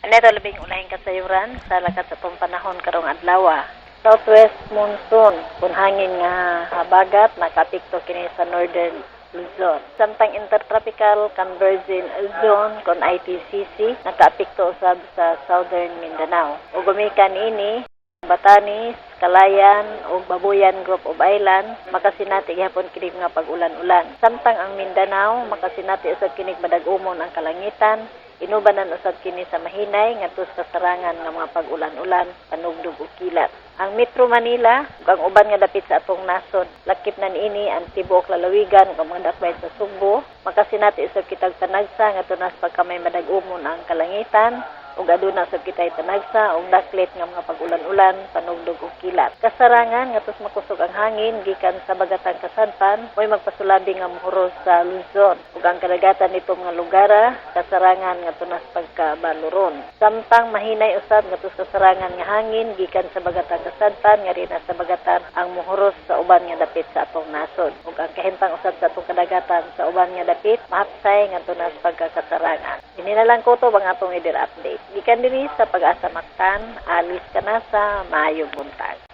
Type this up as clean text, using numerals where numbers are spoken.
Neto labing ulahing kasayuran sa lakat sa atong panahon karong adlaw. Southwest monsoon kun hangin nga habagat nakaapekto kini sa Northern Luzon. Samtang Intertropical Convergence Zone kon ITCZ nakaapekto usab sa Southern Mindanao. Ug gumikan ini, Batanes, Calayan ug Babuyan Group of Island makasinati gihapon kini nga pag-ulan-ulan. Samtang ang Mindanao makasinati usab kinig madag-umon ang kalangitan, inubanan usab kini sa mahinay ngadto sa kasarangan nga mga pag-ulan-ulan, panugdog ug kilat. Ang Metro Manila ug ang uban nga dapit sa atong nasod, lakip na niini ang tibuok lalawigan ug ang mga dakbayan sa Sugbo, makasinati usab kitag panagsa ngadto nas pagkamay madag-umon ang kalangitan ug aduna usab kitay panagsa og daklit nga mga pag-ulan-ulan, panugdog ug kilat. Kasarangan ngadto sa makusog ang hangin gikan sa bagatang kasadpan mo'y magpasulabi nga mohuros sa Luzon ug ang kadagatan nito mga lugara kasarangan ngadto nas pagkabaluron. Samtang mahinay usab ngadto sa kasarangan nga hangin gikan sa bagatang kasadpan nga rina sa bagatan ang mohuros sa uban nga dapit sa atong nasod ug ang kahimtang usab sa atong kadagatan sa uban nga dapit mahapsay ngadto nas pagkakasarangan. Ini na lang kutob ang atong weather update. Gikan diri sa Pag-asa Mactan, Alice Canasa, maayong buntag.